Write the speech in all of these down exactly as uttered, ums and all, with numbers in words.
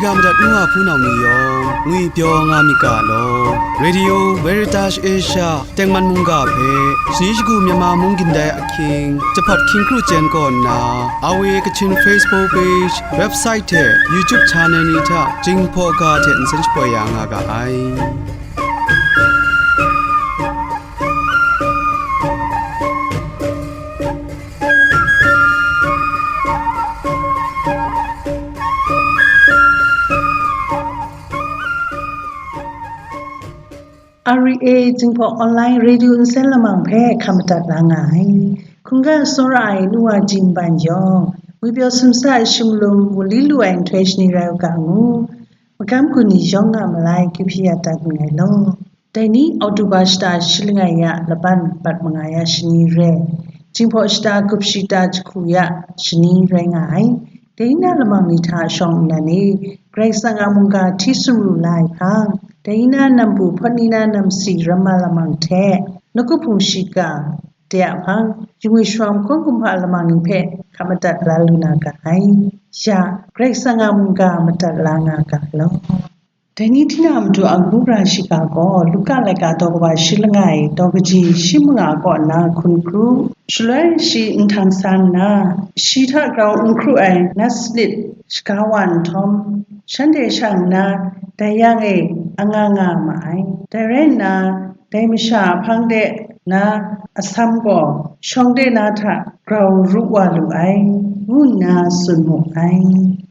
Ya madat nu wa hpunau ni yawng ngwipyaw nga myit ga law. Radio Veritas Asia tengman mungga hpe shani shagu Myanmar mung gindai ahkying jahpat hkying kru chyen kaw nna, A W A Kachin Facebook page, website hte YouTube channel ni hta Jinghpaw ga hte nsen shapoi ya nga ga ai. R E A Jinghpaw Online Radio nsen lamang hpe hkam madat la nga ai. Hkungga tsawra ai nu wa jin ban yawng, ngwipyaw sumsa ai sumlum wunli lu ai nhtoi shani rai u ga ngu, magam gun ni yawng nga malai, kyu hpyi ya dat nngai law. Dai ni Oktoba shata shi langai ya laban bat manga ya shani re, Jinghpaw shata gup shata jahku ya shani rai nga ai. Dai na lamang ni hta shawng nnan e, Karai Kasang a mungga hti sumru la ai hpang, dai na nambu hpawt ni na namsi ramma lamang hte, nawku hpung shiga de a hpang, yingwi sharawng hkawng kumhpa lamang ni hpe hkap madat la lu na ga ai. Ya, Karai Kasang a mungga madat la nga ga law. Dai ni hti na matu a ngu gara shiga gaw, Luka laika daw kaba shi langai, daw kaji shi manga kaw nna hkun kru. Shaloi shi nhtang sa nna, shi hta grau n hkru ai nat sanit shaga wa nhtawm, shanhte shang nna, dai yang e anga nga ma ai. Dai rai nna, dai masha a hpang de na asam gaw shawng de na hta grau ru wa lu ai, ngu nna tsun mu ai.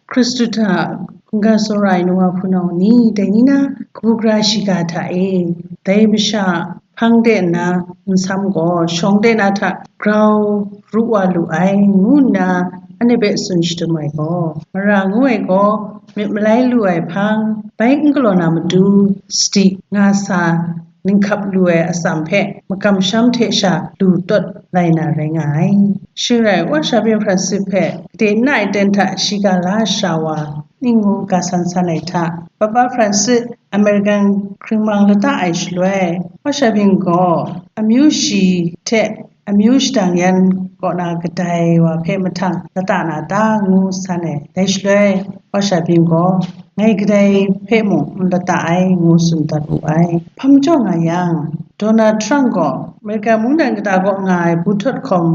Hkristu hta hkungga tsawra ai nu wa hpunau ni, dai ni na kabu gara shiga hta e, dai masha hpang de na nsam gaw shawng de na hta grau ru wa lu ai, ngu nna anhte hpe tsun shadum ai gaw, mara ngu ai gaw, myit malai lu ai hpang, bai n galaw na matu, sadi nga sa, ninghkap lu ai atsam hpe makam sham hte sha lu tawt lai na rai nga ai. Shing rai, Wa Sha Byin Francis hpe gade n ai ten hta shiga la sha wa, ning ngu ga san san ai hta, Papa Francis American hkringmang lata ai shaloi, Wa Sha Byin gaw amyu shi hte amyu shadang yan kaw na kadai wa hpe mahtang lata na ta, ngu san ai. Dai shaloi, Wa Sha Byin gaw, ngai kadai hpe mung n lata ai, ngu tsun dat wu ai. Hpa majaw nga yang, Donald Trump gaw American mungdan kata kaw nga ai buthawt hkawm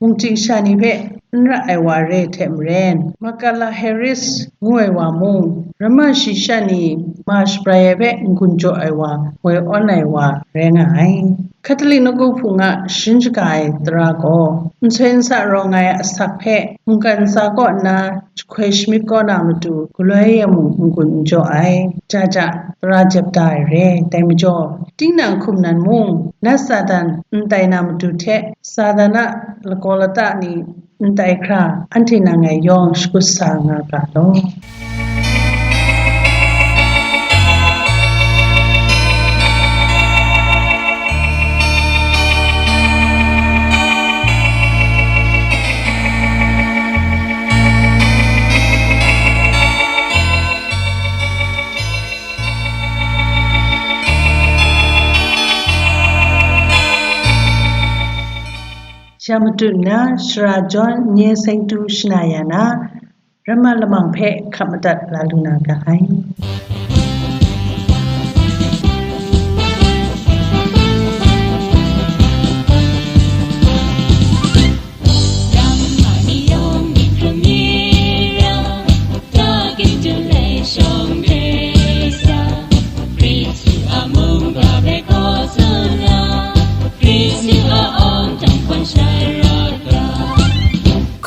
mungchying sha ni hpe n ra ai wa re hte maren, Kamala Harris ngu ai wa mung, ramma shayi sha ni ma shabrai ai hpe n-gun jaw ai wa, woi awn ai wa rai nga ai. Catholic nawku hpung a sharin shaga ai tara gaw, nsoi nsa rawng ai asak hpe mungkan ntsa kaw nna jahkoi shamyit kaw na matu galoi e mung n-gun n jaw ai. Ja ja, tara jep da ai re. Dai majaw, tinang hkum nan mung, nat Satan n tai na matu hte, Satan a lagaw lata ni n tai hkra, anhte nang ngai yawng shakut sa nga ga law. Ya matut nna, Sara John nye seng tu shana ya na, ramma lamang hpe hkap madat la lu na ga ai.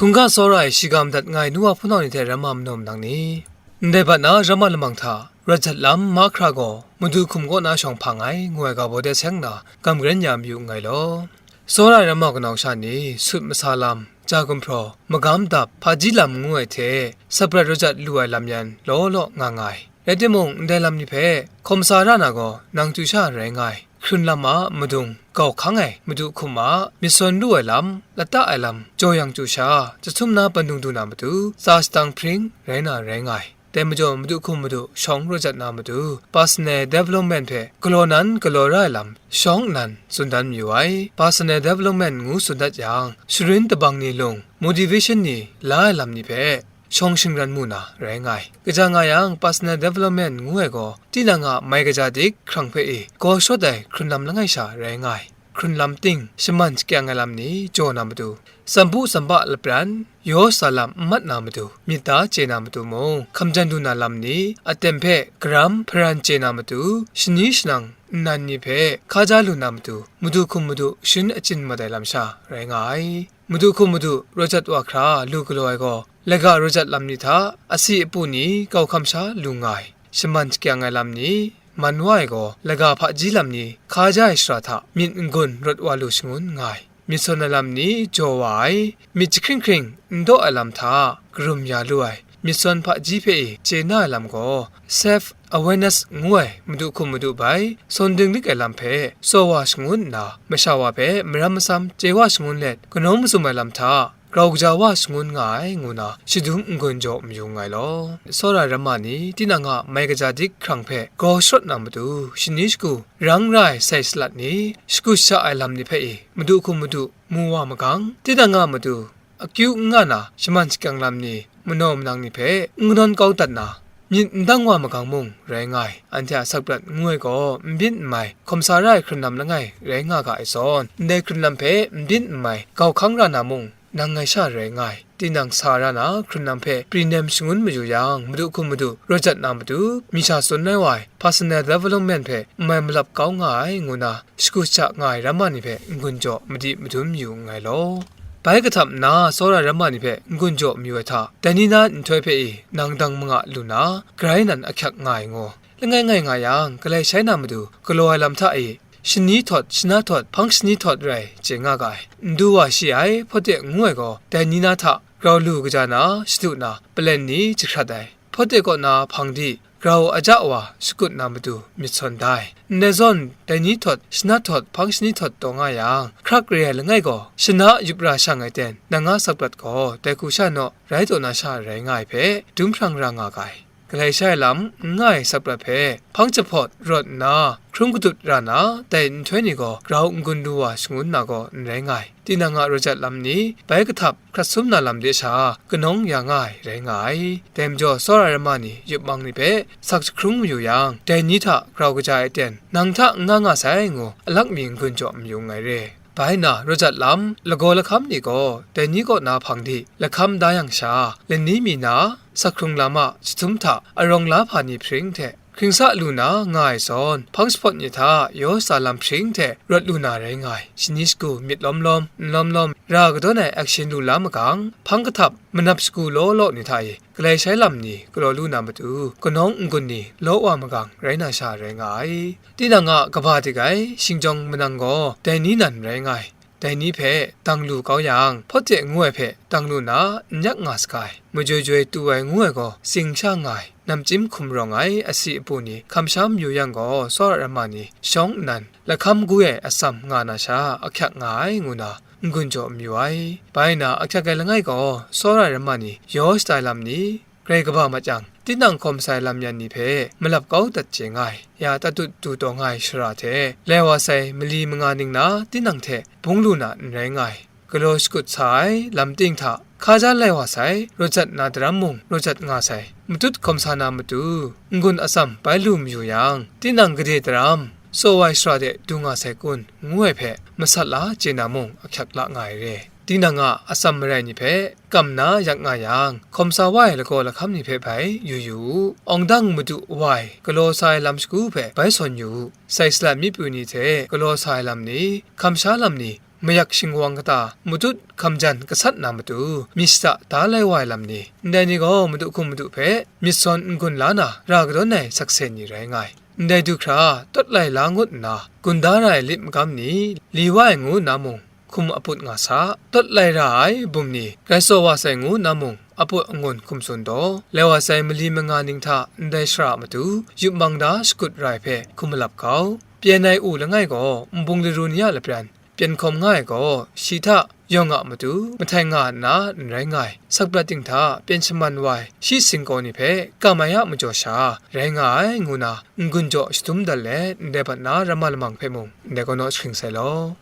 Hkungga tsawra ai shiga madat nga ai nu wa hpunau ni hte ramma manaw manang ni, ndai bat na ramma lamang hta, rawt jat lam mahkra gaw, Madu hkum kaw na shawng hpang ai, ngu ai ga baw de seng na, gam garen ya mayu nngai law. Tsawra ai ramma kanau sha ni, sut masa lam, ja gumhpraw, magam dap, hpaji lam ngu ai hte, saprat rawt jat lu ai lam yan law law nga nga ai. Rai timung, ndai lam ni hpe hkaw masa ra na gaw, nang chyu sha rai nga ai. Hkrun lam a madung, gau hkang ai, Madu hkum a myit sawn lu ai lam, lata ai lam, jaw yang chyu sha, jahtum na pandung du na matu, tsa shadang hpring rai na rai nga ai. Dai majaw, Madu hkum Madu shawng rawt jat na matu, personal development hpe galaw nan galaw ra ai lam, shawng nnan tsun dan mayu ai. Personal development ngu tsun dat yang, sharin tabang ni lung, motivation ni la ai lam ni hpe, shawng shingran mu na rai nga ai. Kaja nga yang, personal development ngu ai gaw, tinang a mai kaja dik hkrang hpe e gaw shawt ai hkrunlam langai sha rai nga ai. Hkrunlam ting shaman shakyang ai lam ni jaw na matu, sambu samba lapran, yaw sa lam n mat na matu, myit da chye na matu mung, hkamjan du na lam ni aten hpe garam hparan chye na matu, shani shanang nnan ni hpe hkaja lu na matu, madu hkum madu shin achyin mat ai lam sha rai nga ai. Madu hkum madu rawt jat wa hkra lu galaw ai gaw, laga rawt jat lam ni hta asi apu ni kau hkam sha lu nga ai. Shaman shakyang ai lam ni man wa ai gaw, laga hpaji lam ni hkaja ai shara hta myit n-gun rawt wa lu shangun nga ai. Myit sawn ai lam ni jaw wa ai, myit jahkring hkring n daw ai lam hta karum ya lu ai, myit sawn hpaji hpe e chye na ai lam gaw, self awareness ngu ai madu hkum madu bai sawn dinglik ai lam hpe tsaw wa shangun nna, masha wa hpe maram masam chye wa shangun let, kanau mazum ai lam hta grau kaja wa shangun nga ai ngu na shadum n-gun jaw mayu nngai law. Tsawra ramma ni tinang a mai kaja dik hkrang hpe grau sharawt na matu, shani shagu rang ra ai sai salat ni, shagu sha ai lam ni hpe e madu hkum madu mu wa magang, tinang a matu akyu n nga na shaman shakyang lam ni, manaw manang ni hpe n kanawn kau dat na, myit n dang wa magang mung rai nga ai. Anhte a sakprat ngu ai gaw, n byin n mai hkawm sa ra ai hkrunlam langai rai nga ga ai zawn, ndai hkrunlam hpe n byin n mai gau hkang ra na mung, nang ngai sha rai nga ai. Tinang sa ra na hkrunlam hpe pri nem shangun mayu yang, madu hkum madu rawt jat na matu, mi sha tsun ai wa ai personal development hpe n mai malap kau nga ai ngu na, shagu shaja nga ai ramma ni hpe n-gun jaw madi madun mayu nngai law. Bai kahtap nna tsawra ramma ni hpe n-gun jaw mayu ai hta, dai ni na nhtoi hpe e nang dang manga lu na, grai nan ahkyak nga ai ngaw. Langai ngai nga yang, galai shai na madu galaw ai lam hta e, shani htawt, shana htawt, hpang shani htawt rai chye nga ga ai. Ndu wa shi ai, hpawt de ngu ai gaw, dai ni na hta grau lu kaja na, shadu na, palen ni jahkrat ai. Hpawt de kaw na hpang di, grau aja wa shakut na matu myit sawn da ai. Ndai zawn, dai ni htawt, shana htawt, hpang shani htawt taw nga yang, hkrak re ai langai gaw, shana yup ra shang ai ten, nang a sakprat gaw, dai hku sha naw rai taw na sha rai nga ai hpe, dum hprang ra nga ga ai. Galai sha ai lam n nga ai sakprat hpe, hpang jahpawt rawt nna, hkrung kadut ra na, dai nhtoi ni gaw grau n-gun lu wa shangun na gaw n rai nga ai. Tinang a rawt jat lam ni, bai kahtap hkrat sum na lam de sha, kanawng ya nga ai rai nga ai. Dai majaw, tsawra ramma ni yup mang ni hpe sak jahkrung mayu yang, dai ni hta grau kaja ai ten, nang hta n nga nga sai ngu, alak mi n-gun jaw mayu nngai re. Bai na, rawt jat lam, lagaw lahkam ni gaw, dai ni kaw na hpang di, lahkam da yang sha, lani mi na, sak hkrung lam a jahtum hta arawng la hpa ni hpring hte, hkringsa lu na nga ai zawn, hpang jahpawt ni hta yaw sa lam hpring hte rawt lu na rai nga ai. Shani shagu myit lawm lawm, n lawm lawm, ra kadawn ai action lu la magang, hpang kahtap, manap shagu law law ni hta e, galai shai lam ni galaw lu na matu, kanawng n-gun ni law wa magang rai na sha rai nga ai. Tinang a kaba dik ai, shingjawng manang gaw, dai ni nan rai nga ai. Dai ni hpe dang lu kau yang, hpawt de ngu ai hpe dang lu na, n yak nga saga ai. Majoi joi tu ai ngu ai gaw, tsing sha nga ai. Namchyim hkum rawng ai asi apu ni hkam sha mayu yang gaw, tsawra ramma ni shawng nnan lahkam gwi ai atsam nga na sha, ahkyak nga ai ngu na, n-gun jaw mayu ai. Bai na, ahkyak ai langai gaw, tsawra ramma ni yaw shatai lam ni, grai kaba mat yang, tinang hkawm sai lam yan ni hpe malap kau dat chye nga ai, ya tatut du taw nga ai shara hte, lai wa sai mali manga ning na tinang hte bung lu na n rai nga ai. Galaw shakut sa ai lam ting hta, hkaja lai wa sai, rawt jat na daram mung rawt jat nga sai, matut hkawm sa na matu, n-gun atsam bai lu mayu yang, tinang gade daram, tsaw ai shara de du nga sai kun, ngu ai hpe, masat la chye na mung ahkyak la nga ai re. Tinang a atsam marai ni hpe kam na yak nga yang, hkawm sa wa ai lagaw lahkam ni hpe bai yu yu u. Awng dang madu wa ai galaw sa ai lam shagu hpe bai sawn yu u. Sai salat mi pru ni hte galaw sa ai lam ni, hkam sha lam ni, mayak shingwang kata, matut hkam jan gasat na matu, myit shada da lai wa ai lam ni, ndai ni gaw madu hkum madu hpe myit sawn n-gun la na, ra kadawn ai sakse ni rai nga ai. Ndai du hkra, tawt lai la ngut nna, gun da ra ai lit magam ni, li wa ai ngu nna mung, hkum aput nga sa, tawt lai ra ai bum ni, rai tsaw wa sai ngu nna mung, aput angun hkum tsun taw, lai wa sai mali manga ning hta ndai shara a matu, yup mang da shakut ra ai hpe hkum malap kau. Pyen ai u langai gaw, nbung laru ni a lapran, pyen hkawm nga ai gaw, shi hta yawng a matu, mahtai nga nna n rai nga ai, sakprat ting hta pyen shaman wa ai, shi singkaw ni hpe kam ai a majaw sha, rai nga ai, ngu na, n-gun jaw shadum dat let, ndai bat na ramma lamang hpe mung, ndai kau naw jahkring sai law.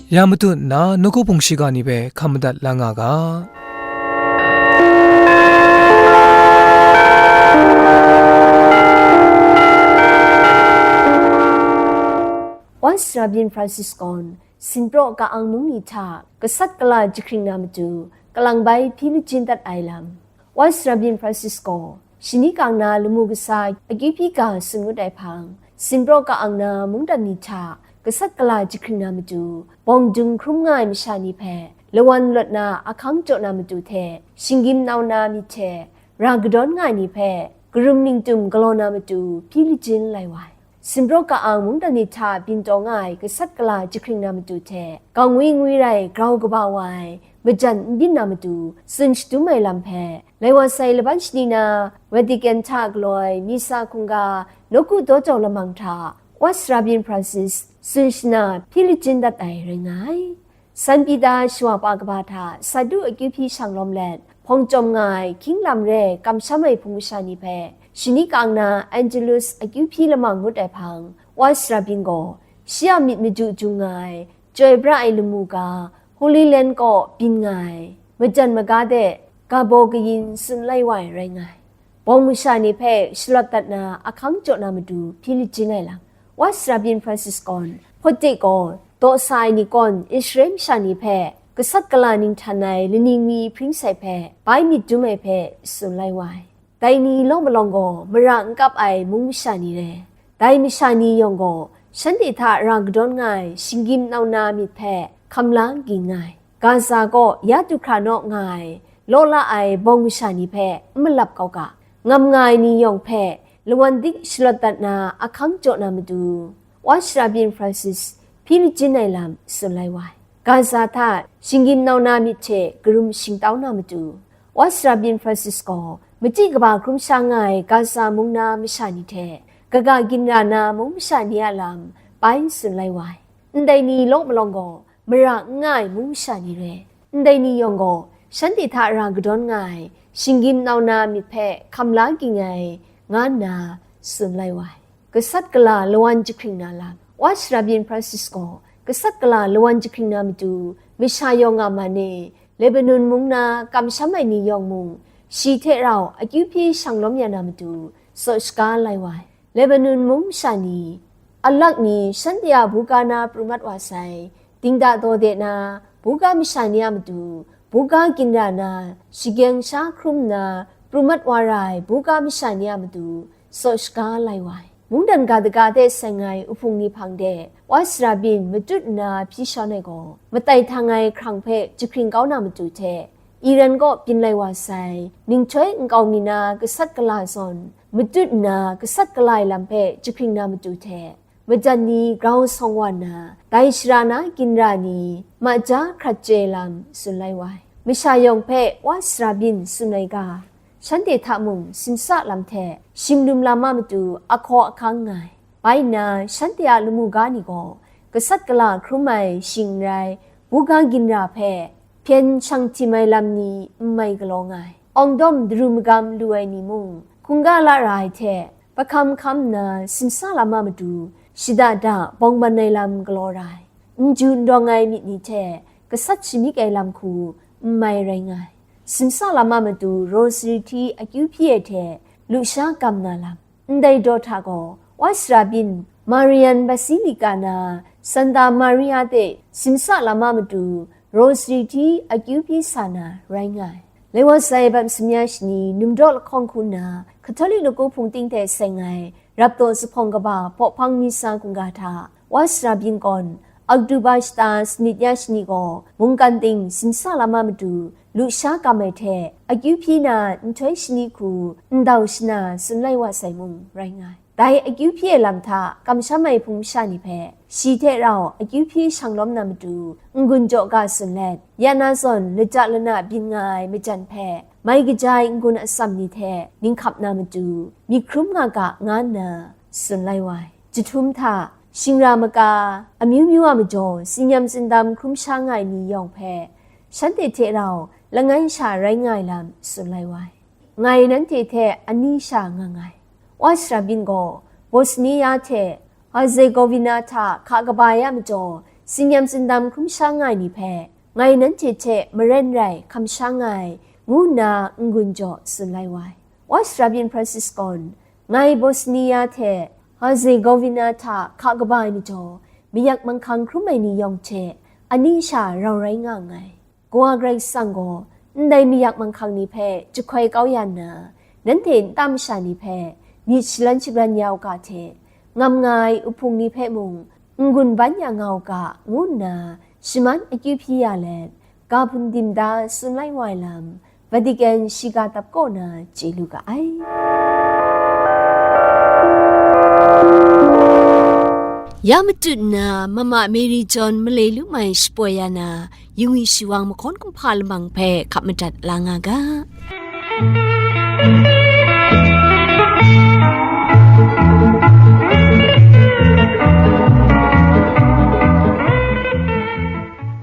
Ya matut nna nawku hpung shiga ni hpe hkam madat la nga ga. Wan Sara Byin Francis gaw sinpraw ka-ang mung ni hta gasat gala jahkring na matu, kalang bai hpyi lajin dat ai lam. Wan Sara Byin Francis gaw shani kang na lamu kasa akyu hpyi ga tsun ngut ai hpang, sinpraw ka-ang na mungdan ni hta gasat gala jahkring na matu, bawng dung hkrum nga ai masha ni hpe lawan lawt na ahkang jaw na matu hte, shinggyim nau na myit hte ra kadawn nga ai ni hpe karum ningtum galaw na matu hpyi lajin lai wa ai. Sinpraw ka-ang mungdan ni hta byin taw nga ai gasat gala jahkring na matu hte, kangwi ngwi rai grau kaba wa ai majan n byin na matu tsun shadum ai lam hpe, lai wa sai laban shani na Vatican hta galaw ai misa hkungga nawku daw jau lamang hta Wan Sara Byin Francis tsun shana hpyi lajin dat ai rai nga ai. San Pita shawa pa kaba hta Sadu akyu hpyi shang lawm let, hpawng chyawm nga ai hkying lam re kamsham ai hpung masha ni hpe, shani kang na Angelus akyu hpyi lamang ngut ai hpang, Wan Sara Byin gaw shi a myit maju jung nga ai, chyoi pra ai lamu ga, Holy Land kaw byin nga ai, majan maga de ga baw kayin tsun lai wa ai rai nga ai. Bawng masha ni hpe shalawt dat na ahkang jaw na matu hpyi lajin ai lam. Wan Sara Byin Francis gaw, hpawt de gaw, daw sa ai ni gaw Israel masha ni hpe gasat gala ninghtan ai laning mi hpring sai hpe bai myit dum ai hpe tsun lai wa ai. Dai ni law malawng gaw mara n kap ai mung masha ni re. Dai masha ni yawng gaw shanhte hta ra kadawn nga ai shinggyim nau na myit hpe hkam la ging nga ai. Gaza kaw ya du hkra naw nga ai, law la ai bawng masha ni hpe n malap kau ga, ngam nga ai ni yawng hpe lawan dik shalawt dat na ahkang jaw na matu, Wan Sara Byin Francis hpyi lajin ai lam tsun lai wa ai. Gaza hta shinggyim nau na myit hte karum shingtau na matu, Wan Sara Byin Francis gaw machyi kaba hkrum sha nga ai Gaza mung na masha ni hte kaga ginra na mung masha ni a lam bai tsun lai wa ai. Ndai ni law malawng gaw mara n nga ai mung masha ni re. Ndai ni yawng gaw shanhte hta ra kadawn nga ai shinggyim nau na myit hpe hkam la ging ai, nga nna tsun lai wa ai. Gasat gala lawan jahkring na lam. Wan Sara Byin Francis gaw gasat gala lawan jahkring na matu, masha yawng a man e, Lebanon mung na kamsham ai ni yawng mung, shi hte rau akyu hpyi shang lawm ya na matu, tsaw shaga lai wa ai. Lebanon mung masha ni, alak ni shanhte a buga na pru mat wa sai, dingda daw de na, buga masha ni a matu, buga ginra na, shageng sha hkrum nna, pru mat wa ra ai buga masha ni a matu, tsaw shaga lai wa ai. Mungdan ga daga hte seng ai uhpung ni hpang de, Wan Sara Byin matut nna hpyi shawn ai gaw, matai htang ai hkrang hpe jahkring kau na matu hte, Iran kaw byin lai wa sai, ninghtoi nkau mi na gasat gala zawn, matut nna gasat gala ai lam hpe jahkring na matu hte, majan ni grau sawng wa nna, dai shara na ginra ni maja hkrat chye lam tsun lai wa ai. Masha yawng hpe Wan Sara Byin tsun ai ga, shanhte hta mung simsa lam hte shim lum lam a matu ahkaw ahkang nga ai. Bai nna, shanhte a lamu ga ni gaw gasat gala hkrum ai shing n rai, buga ginra hpe hpyen shang htim ai lam ni n mai galaw nga ai. Awng dawm daru magam lu ai ni mung, hkungga la ra ai hte, pahkam hkam nna simsa lam a matu, shada da bawng ban ai lam galaw ra ai. N ju n dawng ai myit ni hte gasat shamyik ai lam hku n mai rai nga ai. Simsa lam a matu rosary hti akyu hpyi ai hte lusha gam na lam. Ndai daw hta gaw, Wan Sara Byin Marian Basilica na Santa Maria de simsa lam a matu rosary hti akyu hpyi sa na rai nga ai. Lai wa sai bat masum ya shani, numdaw lahkawng hku nna Catholic nawku hpung ting hte seng ai raptaw zuphpawng kaba hpaw hpang misa hkungga hta, Wan Sara Byin gaw, Oktoba shata sanit ya shani gaw, mungkan ting simsa lam a matu lusha gam ai hte akyu hpyi na nhtoi shani hku ndau shana tsun lai wa sai mung rai nga ai. Dai akyu hpyi ai lam hta kamsham ai hpung masha ni hpe, shi hte rau akyu hpyi shang lawm na matu n-gun jaw ga tsun let, ya na zawn lata lana byin nga ai majan hpe, mai kaja ai n-gun atsam ni hte ninghkap na matu myit hkrum nga ga, nga nna tsun lai wa ai. Jahtum hta, shingra maka, amyu myu a majaw, tsinyam tsindam hkrum sha nga ai ni yawng hpe, shanhte hte rau langai sha rai nga ai lam tsun lai wa ai. Ngai nanhte hte ani sha nga nngai. Wan Sara Byin gaw Bosnia hte Herzegovina hta hka kaba ya majaw, tsin-yam tsindam hkrum sha nga ai ni hpe, ngai nanhte hte maren rai hkam sha nga ai, ngu nna n-gun jaw tsun lai wa ai. Wa sara byin Francis gaw, ngai Bosnia hte Herzegovina hta hka kaba ai majaw, mayak manghkang hkrum ai ni yawng hte ani sha rau rai nga nngai. Kawa Karai Kasang gaw ndai mayak manghkang ni hpe jahkoi kau ya nna, nanhte nta masha ni hpe myit shalan shabran ya u ga hte, ngam nga ai uhpung ni hpe mung n-gun ban ya nga u ga, ngu nna shaman akyu hpyi ya let, ga hpun dim da tsun lai wa ai lam, Vatican shiga dap kaw na chye lu ga ai. Ya matut nna, Mama Mary John malai lu mai shapoi ya na, yungwi shiwang mahkawn kumhpa lamang hpe hkap madat la nga ga.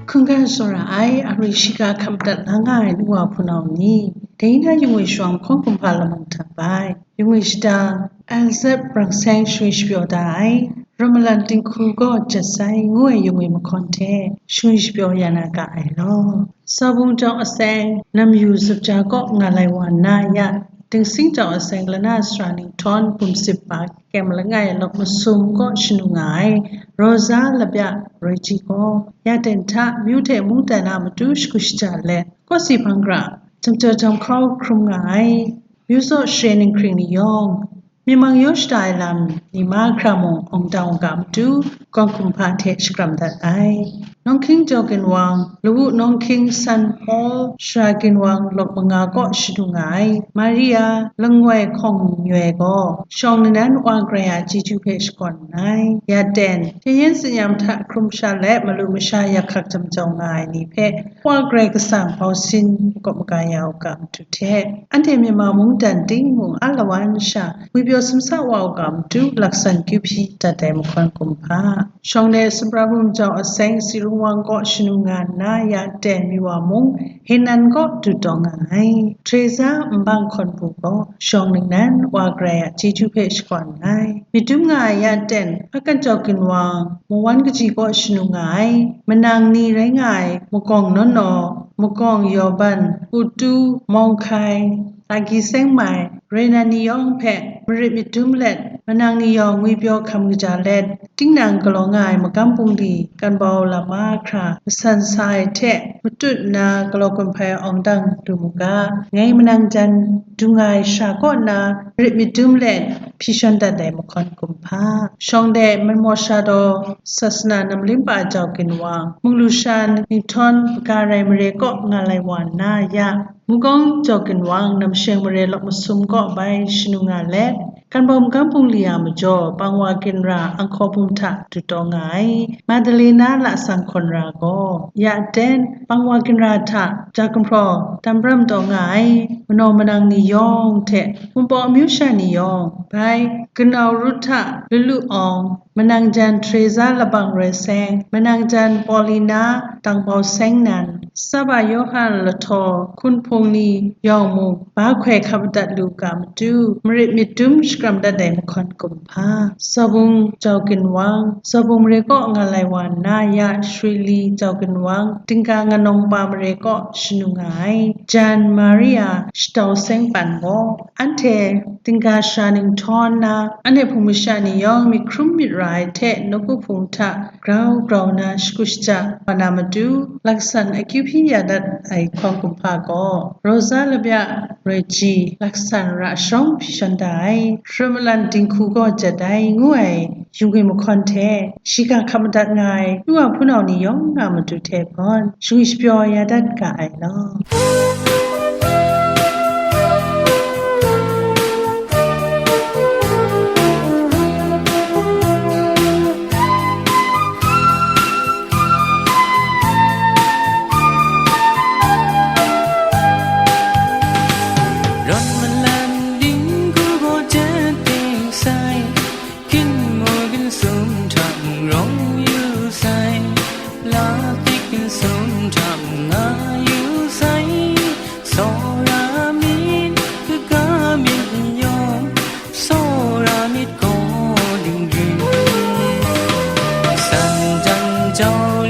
Hkungga tsawra ai, a ri shiga hkap madat la nga ai nu wa hpunau ni, dai na yungwi shiwang mahkawn kumhpa lamang hta bai, yungwi shada, Elzeb Brang Seng shingwi shapyaw da ai, Ramalan Dinghku gaw Jet Sai ngu ai yungwi mahkawn hte shingwi shapyaw ya na ga ai law. Sa bung jau aseng, Namyu Zup Ja kaw nga lai wa nna ya, Dingsing jau aseng, Lana Sara Ninghtawng bum sip ba, Kem langai lawk masum kaw shanu nga ai, Rosa Labya Roi Ji gaw, ya ten hta myu hte mungdan a matu shagu shaja let, kawsi hpang gra, jam jau jam hkau hkrum nga ai, myu tsaw share ninghkring ni yawng, myi mang yaw shada ai lam ni mahkra mung awng dang u ga matu, kawng kumhpa hte shakram dat ai. Nawng Hkying Jau Ginwang, Lawu Nawng Hkying San Paul Shara Ginwang lawk manga kaw shadu nga ai, Maria Langwai Hkawng Nyoi gaw, shawng nnan Wa Karai a chyeju hpe shakawn nngai. Ya ten, hte yen tsin-yam hta hkrum sha let, malu masha yak hkak jam jau nga ai ni hpe, Wa Karai Kasang bau sin makawp maga ya u ga matu hte, anhte Myanmar mungdan ting mung a lawan sha ngwipyaw simsa wa u ga matu, laksan kyu hpyi dat ai mahkawn kumhpa. Shawng de sumra bum jau aseng, Sirung Wang kaw shanu nga nna, ya ten myi wa mung, Henan kaw du taw nga ai. Teresa Nbang Hkawn Pru gaw, shawng ningnan Wa Karai a chyeju hpe shakawn nngai. Myit dum nga ai ya ten, Akan Jau Ginwang, Mawan Kaji kaw shanu nga ai, manang ni rai nga ai, Makawng Nawn Naw, Makawng Yawban, Utu, Mawng Hkai, Lagi Seng Mai, Rena ni yawng hpe marit myit dum let, manang ni yawng ngwipyaw hkam kaja let, tinang galaw nga ai magam bungli, kan bau lam mahkra, masan sa ai hte matut nna galaw gun hpai awng dang lu mu ga, ngai manang jan dung ai sha kaw na marit myit dum let hpyi shawn dat ai mahkawn kumhpa. Shawng de Manmaw Sha Daw Sasana Namlim Pa Jau Ginwang, Munglu Shan Ninghtawng Baka Rai Mare kaw nga lai wa nna ya, Mukawng Jau Ginwang, Namsheng Mare lawk masum kaw bai shanu nga let, Kanbawm Gam Bungli a majaw, Pangwa Ginra Anghkaw Bum hta du taw nga ai, Madalena Lasang Hkawn Ra gaw, ya ten, Pangwa Ginra hta ja gumhpraw dam bram taw nga ai, manaw manang ni yawng hte, Wunpawng amyu sha ni yawng, bai, Ganau Rut hta Lulu Awng, Manang jan Teresa Labang Roi Seng, Manang jan Paulina Dangbau Seng nan, Saba Yawhan Lahtaw Hkunhpung ni yawng mung, ba hkoi hkap madat lu ga matu, marit myit dum shakram dat ai mahkawn kumhpa. Zawbung Jau Ginwang, Zawbung mare kaw nga lai wa nna ya, Shwili Jau Ginwang, Dingga Nganawng Pa mare kaw shanu nga ai, Jan Maria Shatau Seng Pan gaw, anhte Dingga Sara Ninghtawng na, anhte hpung masha ni yawng myit hkrum myit ra ai hte, nawku hpung hta grau grau na shagu shaja wa na matu, laksan akyu hpyi ya dat ai hkawng kumhpa gaw, Rosa Labya Roi Ji, laksan ra sharawng hpyi shawn da ai, Ramalan Dinghku gaw Jet Ai, ngu ai, yungwi mahkawn hte, shiga hkap madat nga ai, nu wa hpunau ni yawng a matu hte hpawn, shingwi shapyaw ya dat ga ai law. Rawt malan ding hku gaw jet ting sai, Ginmu ginsum hta mung rawng yu sai, la tik ginsum hta mung nga yu sai, tsawra myit, kaga myit n yawng, tsawra myit gaw dingring. San jan jau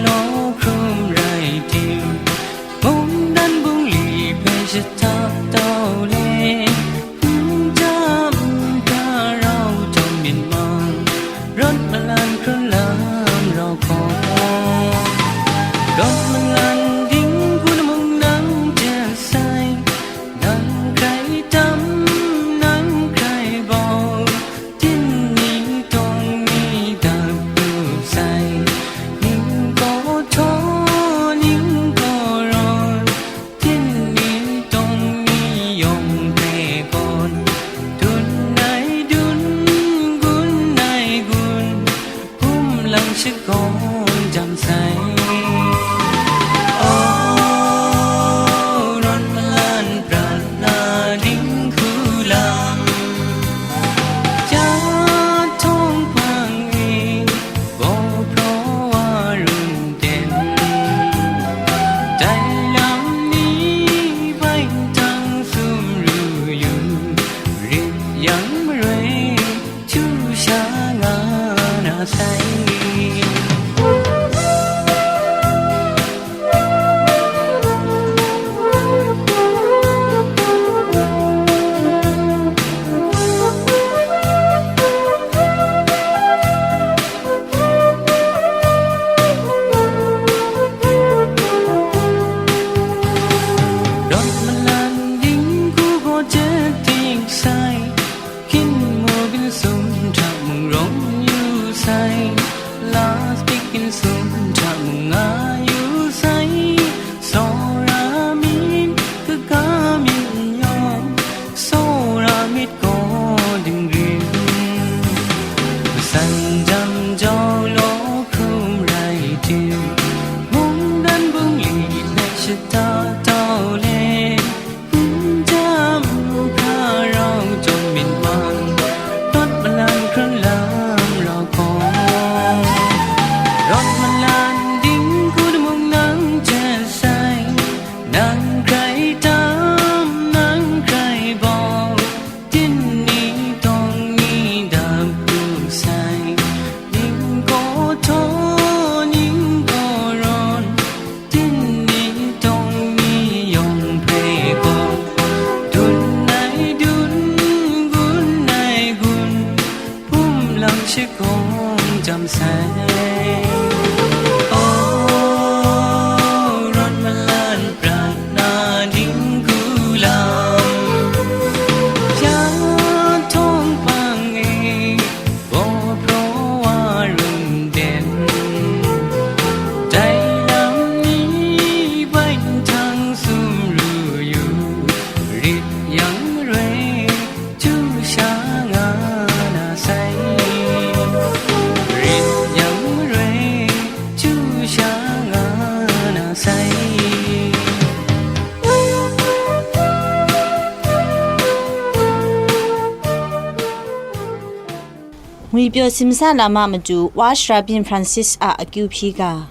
Ngwi pyaw simsa lam a matu Wa Sharabyin Francis a akyu hpyi ga.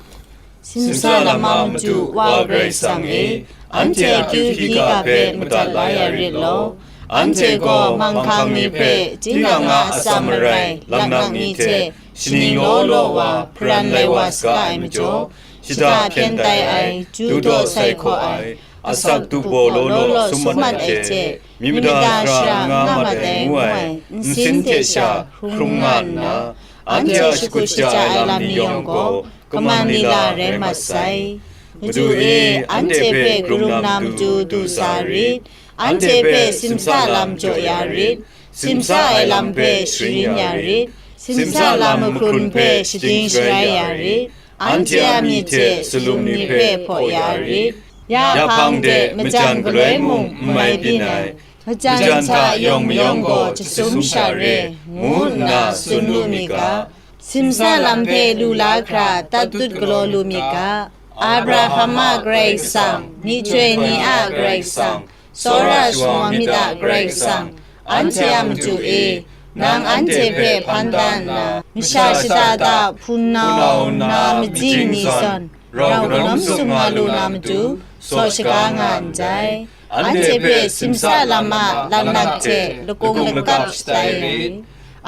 Simsa lam a matu Wa Karai Kasang e, anhte akyu hpyi ga hpe madat la ya rit law. Anhte gaw manghkang ni hpe tinang a atsam marai laknak ni hte shaning law law wa hparan lai wa saga ai majaw, shada hpyen tai ai, du daw sai hkaw ai, asak du baw law law sum mat ai hte, myi mada shara n nga mat ai ngu ai nsin hte sha hkrum nga nna, anhte a shakut shaja ai lam ni yawng gaw kaman lila rai mat sai. Madu e, anhte hpe karum na matu du sa rit, anhte hpe simsa lam jaw ya rit, simsa ai lam hpe sharin ya rit, simsa lam mahkrun hpe shading sharai ya rit, anhte a myit hte salum ni hpe hpaw ya rit. Ya hpang de majan galoi mung n mai byin ai, majan hta yawng mayawng gaw jasum sha re, ngu nna tsun lu mi ga. Simsa lam hpe lu la hkra tatut galaw lu mi ga. Abraham a Karai Kasang, myihtoi ni a Karai Kasang, tsawra shawa myit a Karai Kasang, anhte a matu e, nang anhte hpe hpan da nna, masha shada da hpunau nna majing ni zawn, rau kanawn sum nga lu na matu, saw shaga nga ndai. Anhte hpe simsa lam a laknak hte lakung lakap shatai rit.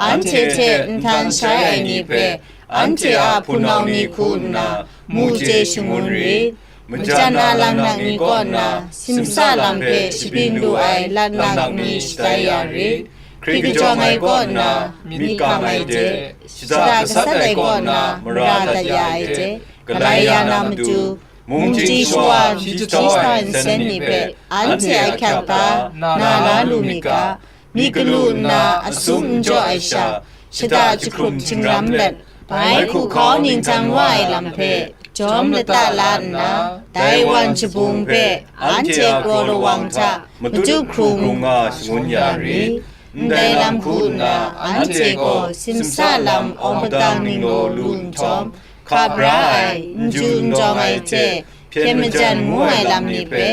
Anhte hte nhtan shai ai ni hpe, anhte a hpunau ni hku nna, mu chye shangun rit. Majan a laknak ni kaw nna, simsa lam hpe shabyin lu ai laknak ni shatai ya rit. Hkrit kajawng ai kaw nna, myit kam ai de, shada gasat ai kaw nna, mara dat ya ai de, galai ya na matu, mungchying shawa hpyi jahtau ai nsen ni hpe, anhte a hkyang hta na la lu mi ga. Myit galu nna asum n jaw ai sha, shada jahkrum htingram let, bai hku hkau ningtang wa ai lam hpe jawm lata la nna, dai wan jabung hpe anhte a kraw lawang hta matup hkrung nga shangun ya ri. Ndai lam hku nna, anhte gaw simsa lam awng padang ninglaw lu nhtawm, hkap ra ai, n ju n dawng ai hte hpyen majan ngu ai lam ni hpe,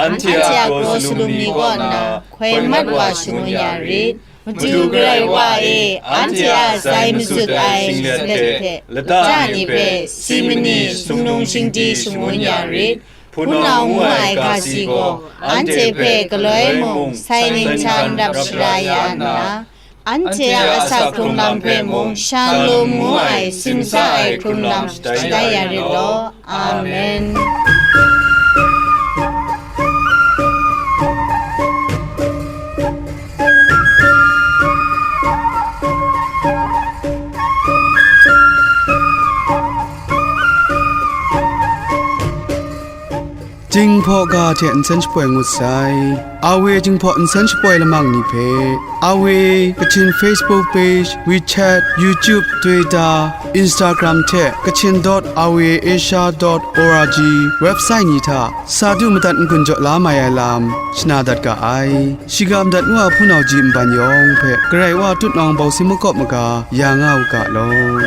anhte a kraw salum ni kaw nna hkoi mat wa shangun ya rit. Madu Karai Wa e, anhte a sai mazut ai singlet hte lata ni hpe si mani sumnung shingdi shangun ya rit. Hpunau ngu ai ga si gaw anhte hpe galoi mung sai ning htan rap shara ya nna, anhte a asak hkrung lam hpe mung shalom ngu ai simsa ai hkrung lam shatai ya rit law. Amen. Jinghpaw ga hte nsen shapoi ngut sai. Awe Jinghpaw nsen shapoi lamang ni hpe, Awe Kachin Facebook page, WeChat, YouTube, Twitter, Instagram hte kachin dot awe asia dot org website ni hta sa du madat n-gun jaw la mai ai lam shana dat ga ai. Shiga madat ngu a hpunau ji nban yawng hpe Karai Wa tut nawng bau si makawp maga ya nga u ga law.